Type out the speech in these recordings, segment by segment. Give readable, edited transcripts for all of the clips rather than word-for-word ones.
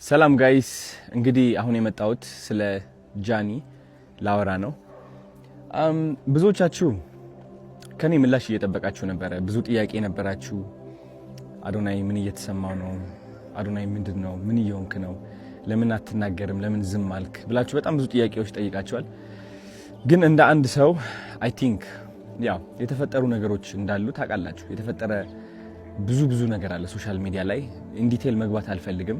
ሰላም guys፣ እንግዲህ አሁን የመጣሁት ስለ ጃኒ ላወራ ነው። ብዙዎቻችሁ ከኔ ምላሽ እየጠበቃችሁ ነበረ። ብዙ ጥያቄ ነበራችሁ። አዶናይ ምን እየተሰማው ነው? አዶናይ ምንድን ነው? ምን እየሆንክ ነው? ለምን አትናገርም? ለምን ዝም አልክ? ብላችሁ በጣም ብዙ ጥያቄዎች ጠይቃችኋል። ግን እንደ አንድ ሰው I think ያው የተፈጠሩ ነገሮች እንዳሉ ታውቃላችሁ። የተፈጠረ ብዙ ብዙ ነገር አለ social media ላይ። In detail መግባት አልፈልግም፣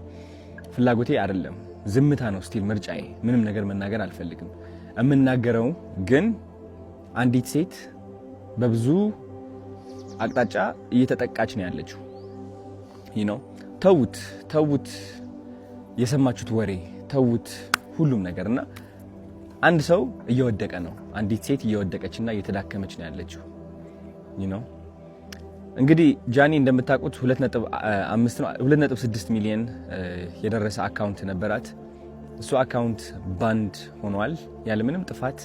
ፍላጎቴ አይደለም። ዝምታ ነው still ምርጫዬ። ምንም ነገር መናገር አልፈልግም። የምናገረው ግን አንዲት ሴት በብዙ አቅጣጫ እየተጠቃች ነው ያለችው። ተዉት፣ ተዉት፣ የሰማችሁት ወሬ ተዉት፣ ሁሉም ነገር። እና አንድ ሰው እየወደቀ ነው። አንዲት ሴት እየወደቀችና እየተዳከመች ነው ያለችው። እንግዲህ ጃኒ እንደምታውቁት 2.5 ነው፣ 2.6 ሚሊዮን የደረሰ account ነበራት። እሱ account banned ሆኗል ያለምንም ጥፋት።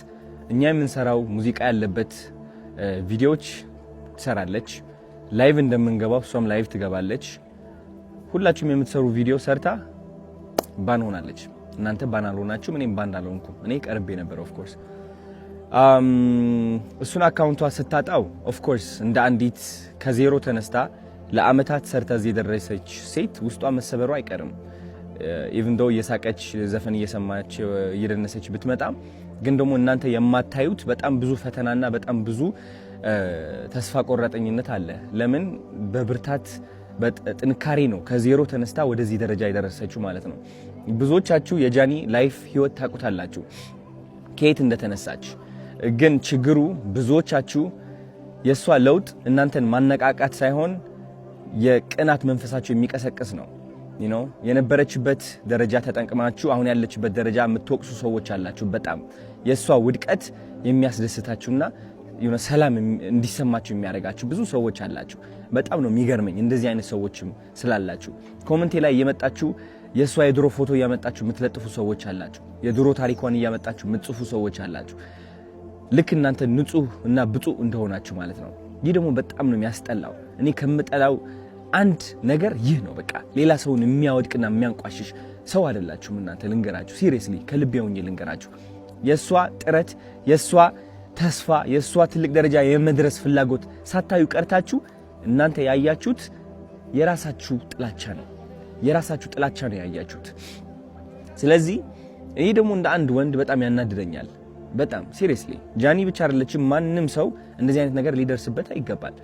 እኛ የምንሰራው ሙዚቃ ያለበት ቪዲዮዎች ትሰራለች። Live እንደምንገባው እሷም live ትገባለች። ሁላችሁም የምትሰሩ ቪዲዮ ሰርታ ban ሆናለች። እናንተ ban አልሆናችሁም፣ እኔም ban አልሆንኩም። እኔ ቀርቤ ነበር of course። እሱን account ቷ ስታጣው of course እንደ አንዲት ከዜሮ ተነስታ ለአመታት ሰርታ እዚህ የደረሰች ሴት ውስጧ መሰበሩ አይቀርም። Even though እየሳቀች፣ ዘፈን እየሰማች፣ እየደነሰች ብትመጣም ግን ደግሞ እናንተ የማታዩት በጣም ብዙ ፈተናና በጣም ብዙ ተስፋ ቆራጠኝነት አለ። ለምን በብርታት በጥንካሬ ነው ከዜሮ ተነስታ ወደዚህ ደረጃ የደረሰችው ማለት ነው። ብዙዎቻችሁ የጃኒ life ህይወት ታውቁታላችሁ ከየት እንደተነሳች። ግን ችግሩ ብዙዎቻችሁ የእሷ ለውጥ እናንተን ማነቃቃት ሳይሆን የቅናት መንፈሳችሁ የሚቀሰቅስ ነው። የነበረችበት ደረጃ ተጠቅማችሁ አሁን ያለችበት ደረጃ የምትወቅሱ ሰዎች አላችሁ። በጣም የእሷ ውድቀት የሚያስደስታችሁና ሰላም እንዲሰማችሁ የሚያደርጋችሁ ብዙ ሰዎች አላችሁ። በጣም ነው የሚገርመኝ እንደዚህ አይነት ሰዎችም ስላላችሁ። Comment ኤ ላይ እየመጣችሁ የእሷ የድሮ ፎቶ እያመጣችሁ የምትለጥፉ ሰዎች አላችሁ። የድሮ ታሪኳን እያመጣችሁ የምትጽፉ ሰዎች አላችሁ። ልክ እናንተ ንጹህ እና ብፁዕ እንደሆናችሁ ማለት ነው። ይህ ደግሞ በጣም ነው የሚያስጠላው። እኔ ከምጠላው አንድ ነገር ይህ ነው። በቃ ሌላ ሰውን የሚያወድቅና የሚያንቋሽሽ ሰው አይደላችሁም እናንተ። ልንገራችሁ፣ seriously ከልቤ ሆኜ ልንገራችሁ። የእሷ ጥረት፣ የእሷ ተስፋ፣ የእሷ ትልቅ ደረጃ የመድረስ ፍላጎት ሳታዩ ቀርታችሁ እናንተ ያያችሁት የራሳችሁ ጥላቻ ነው። የራሳችሁ ጥላቻ ነው ያያችሁት። ስለዚህ ይህ ደግሞ እንደ አንድ ወንድ በጣም ያናድደኛል። በጣም seriously ጃኒ ብቻ አይደለችም። ማንም ሰው እንደዚህ አይነት ነገር ሊደርስበት አይገባል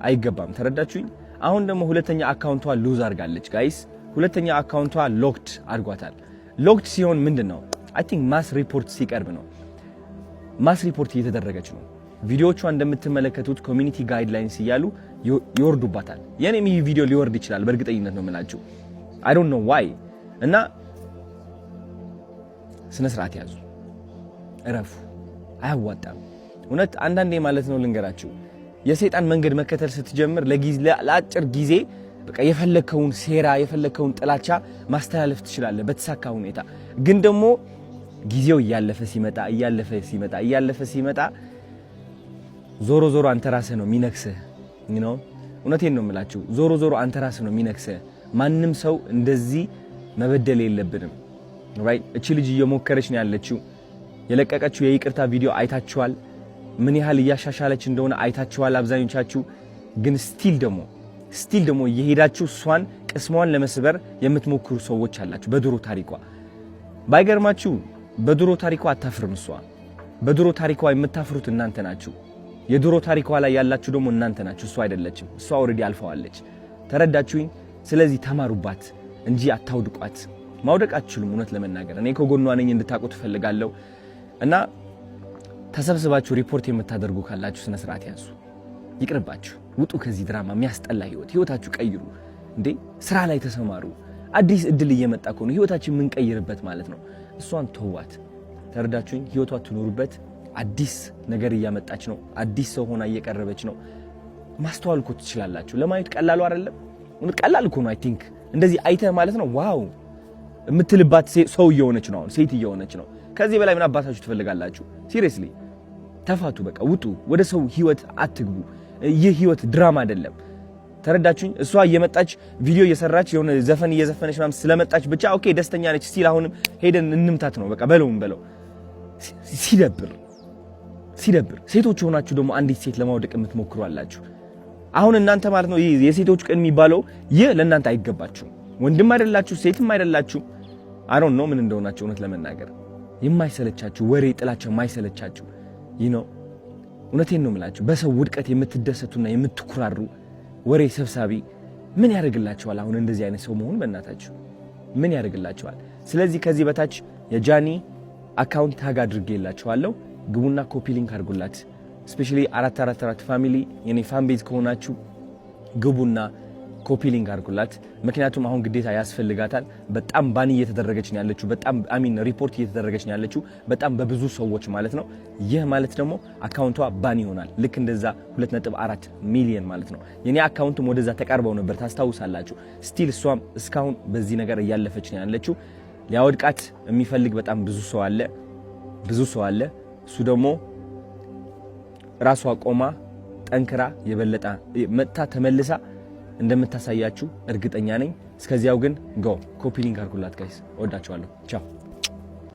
አይገባም። ተረዳችሁኝ? አሁን ደግሞ ሁለተኛ account ቷ lose አድርጋለች guys። ሁለተኛ account ቷ locked አድርጓታል። Locked ሲሆን ምንድን ነው? I think mass report ሲቀርብ ነው። Mass report እየተደረገች ነው። ቪዲዮዎቿ እንደምትመለከቱት community guidelines እያሉ ይወርዱባታል። የኔም ይህ ቪዲዮ ሊወርድ ይችላል፣ በእርግጠኝነት ነው የምላችሁ። I don't know why። እና ስነ ስርዓት ያዙ፣ እረፉ። አያዋጣም። እውነት አንዳንዴ ማለት ነው ልንገራችሁ፣ የሰይጣን መንገድ መከተል ስትጀምር ለአጭር ጊዜ በቃ የፈለግከውን ሴራ፣ የፈለግከውን ጥላቻ ማስተላለፍ ትችላለህ በተሳካ ሁኔታ። ግን ደግሞ ጊዜው እያለፈ ሲመጣ፣ እያለፈ ሲመጣ፣ እያለፈ ሲመጣ ዞሮ ዞሮ አንተ ራስህ ነው የሚነክስህ። እውነቴን ነው የምላችሁ። ዞሮ ዞሮ አንተ ራስህ ነው የሚነክስህ። ማንም ሰው እንደዚህ መበደል የለብንም። Right፣ እቺ ልጅ እየሞከረች ነው ያለችው። የለቀቀችው የይቅርታ ቪዲዮ አይታችኋል። ምን ያህል እያሻሻለች እንደሆነ አይታችኋል አብዛኞቻችሁ። ግን still ደግሞ እየሄዳችሁ እሷን ቅስሟን ለመስበር የምትሞክሩ ሰዎች አላችሁ። በድሮ ታሪኳ ባይገርማችሁ በድሮ ታሪኳ አታፍርም እሷ። በድሮ ታሪኳ የምታፍሩት እናንተ ናችሁ። የድሮ ታሪኳ ላይ ያላችሁ ደግሞ እናንተ ናችሁ፣ እሷ አይደለችም። እሷ already አልፈዋለች። ተረዳችሁኝ? ስለዚህ ተማሩባት እንጂ አታውድቋት። ማውደቅ አትችሉም። እውነት ለመናገር እኔ ከጎኗ ነኝ እንድታውቁ ትፈልጋለሁ። እና ተሰብስባችሁ ሪፖርት የምታደርጉ ካላችሁ ስነ ስርዓት ያዙ። ይቅርባችሁ፣ ውጡ ከዚህ ድራማ፣ የሚያስጠላ ህይወት። ህይወታችሁ ቀይሩ እንዴ! ስራ ላይ ተሰማሩ። አዲስ እድል እየመጣ ከሆነ ህይወታችን የምንቀይርበት ማለት ነው። እሷን ተዋት። ተረዳችሁኝ? ህይወቷ ትኖሩበት። አዲስ ነገር እያመጣች ነው። አዲስ ሰው ሆና እየቀረበች ነው። ማስተዋል እኮ ትችላላችሁ። ለማየት ቀላሉ አይደለም? ቀላል እኮ ነው። I think እንደዚህ አይተህ ማለት ነው wow የምትልባት ሰው እየሆነች ነው። አሁን ሴት እየሆነች ነው። ከዚህ በላይ ምን አባታችሁ ትፈልጋላችሁ? Seriously ተፋቱ፣ በቃ ውጡ። ወደ ሰው ህይወት አትግቡ። ይህ ህይወት ድራማ አይደለም። ተረዳችሁኝ? እሷ እየመጣች ቪዲዮ እየሰራች የሆነ ዘፈን እየዘፈነች ምናምን ስለመጣች ብቻ okay ደስተኛ ነች። Still አሁንም ሄደን እንምታት ነው በቃ፣ በለውን በለው። ሲደብር ሲደብር። ሴቶች ሆናችሁ ደግሞ አንዲት ሴት ለማውደቅ የምትሞክሩ አላችሁ። አሁን እናንተ ማለት ነው ይህ የሴቶች ቀን የሚባለው ይህ ለእናንተ አይገባችሁም። ወንድም አይደላችሁ፣ ሴትም አይደላችሁ። I don't know ምን እንደሆናችሁ። እውነት ለመናገር የማይሰለቻችሁ ወሬ፣ ጥላቻ የማይሰለቻችሁ ይህ ነው። እውነቴን ነው የምላችሁ። በሰው ውድቀት የምትደሰቱና የምትኩራሩ ወሬ ሰብሳቢ ምን ያደርግላችኋል? አሁን እንደዚህ አይነት ሰው መሆን በእናታችሁ ምን ያደርግላችኋል? ስለዚህ ከዚህ በታች የጃኒ account tag አድርጌላችኋለሁ። ግቡና copy link አድርጉላት። Especially 444 family የኔ fan base ከሆናችሁ ግቡና copy link አድርጉላት። ምክንያቱም አሁን ግዴታ ያስፈልጋታል። በጣም ban እየተደረገች ነው ያለችው። በጣም I mean report እየተደረገች ነው ያለችው በጣም በብዙ ሰዎች ማለት ነው። ይህ ማለት ደግሞ account ዋ ban ይሆናል። ልክ እንደዛ 2.4 ሚሊዮን ማለት ነው። የኔ account ም ወደዛ ተቃርበው ነበር፣ ታስታውሳላችሁ። Still እሷም እስካሁን በዚህ ነገር እያለፈች ነው ያለችው። ሊያወድቃት የሚፈልግ በጣም ብዙ ሰው አለ፣ ብዙ ሰው አለ። እሱ ደግሞ ራሷ ቆማ ጠንክራ የበለጠ መጥታ ተመልሳ እንደምታሳያችሁ እርግጠኛ ነኝ። እስከዚያው ግን go copy link አድርጉላት guys። እወዳችኋለሁ። ቻው።